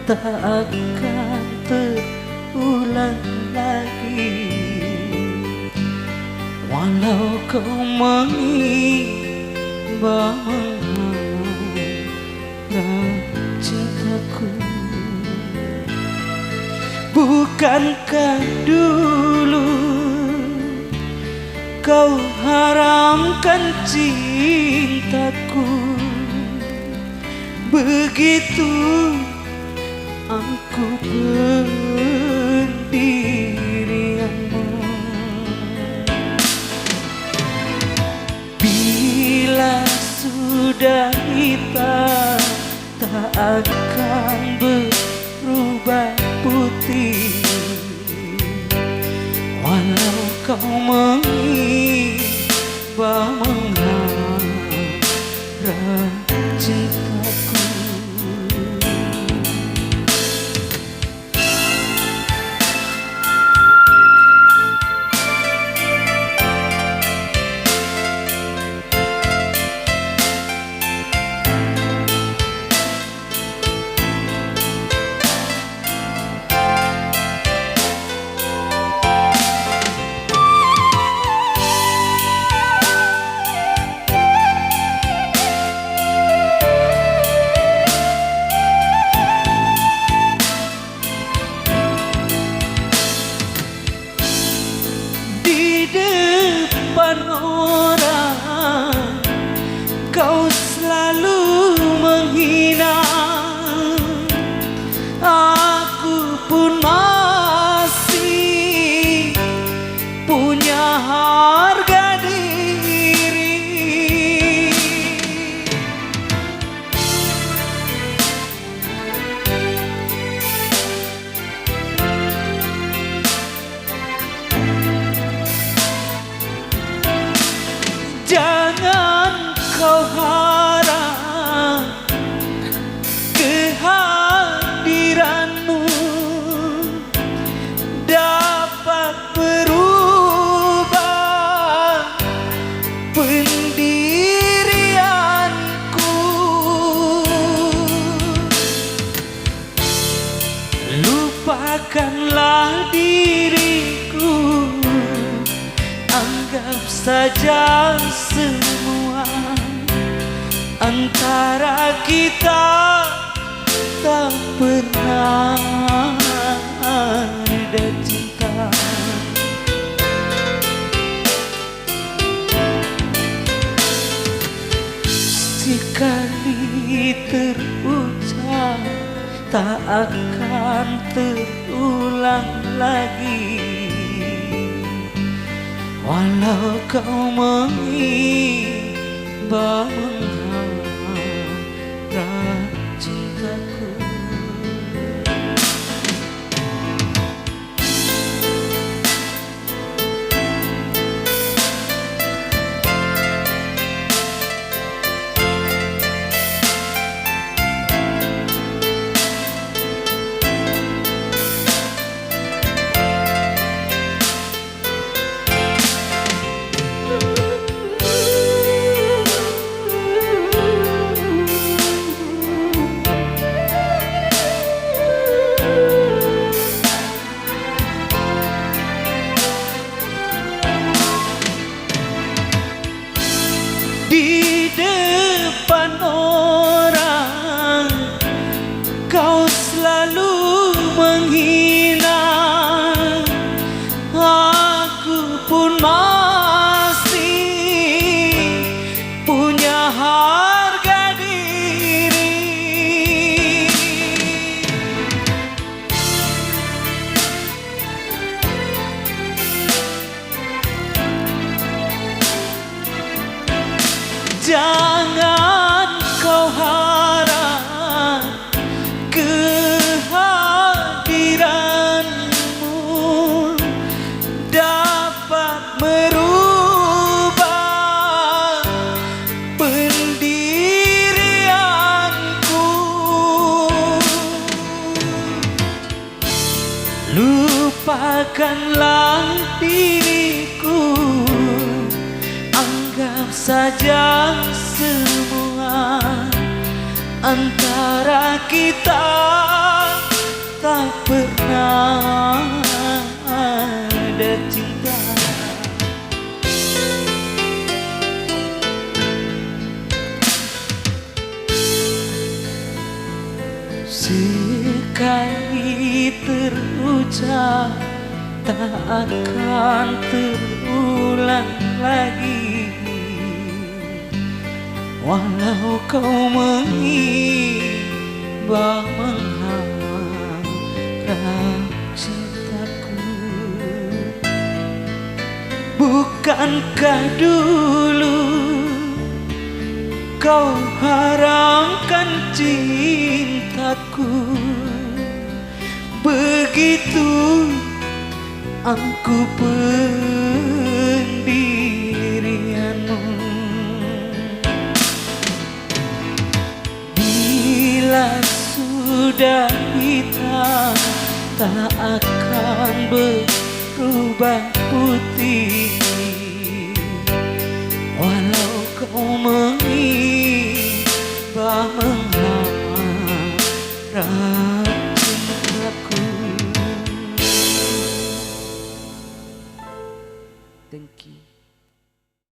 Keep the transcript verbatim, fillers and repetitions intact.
Tak akan terulang lagi, walau kau mengiba mengharap cintaku. Bukankah dulu kau haramkan cintaku? Begitu aku pendirianmu. Bila sudah hitam, tak akan berubah putih, walau kau mengiba mengharap cintaku. Di depan orang, kau selalu menghina. Aku pun masih punya harga diri. Jangan kau harap kehadiranmu dapat berubah pendirianku. Lupakanlah diriku, anggap saja semua antara kita tak pernah ada cinta. Sekali terucap, tak akan terulang lagi. Walau kau mengiba mengharap cintaku. Di depan orang, kau selalu menghina. Aku pun masih punya harga diri. Jangan kau harap kehadiranmu dapat merubah pendirianku. Lupakanlah diriku, anggap saja semua antara kita Tak pernah ada cinta sekali terucap tak akan terulang lagi. Walau kau mengiba mengharap cintaku, bukankah dulu kau haramkan cintaku? Begitu aku pendirianmu. Bila sudah hitam tak akan berubah putih, walau kau mengiba mengharap cintaku. Thank you.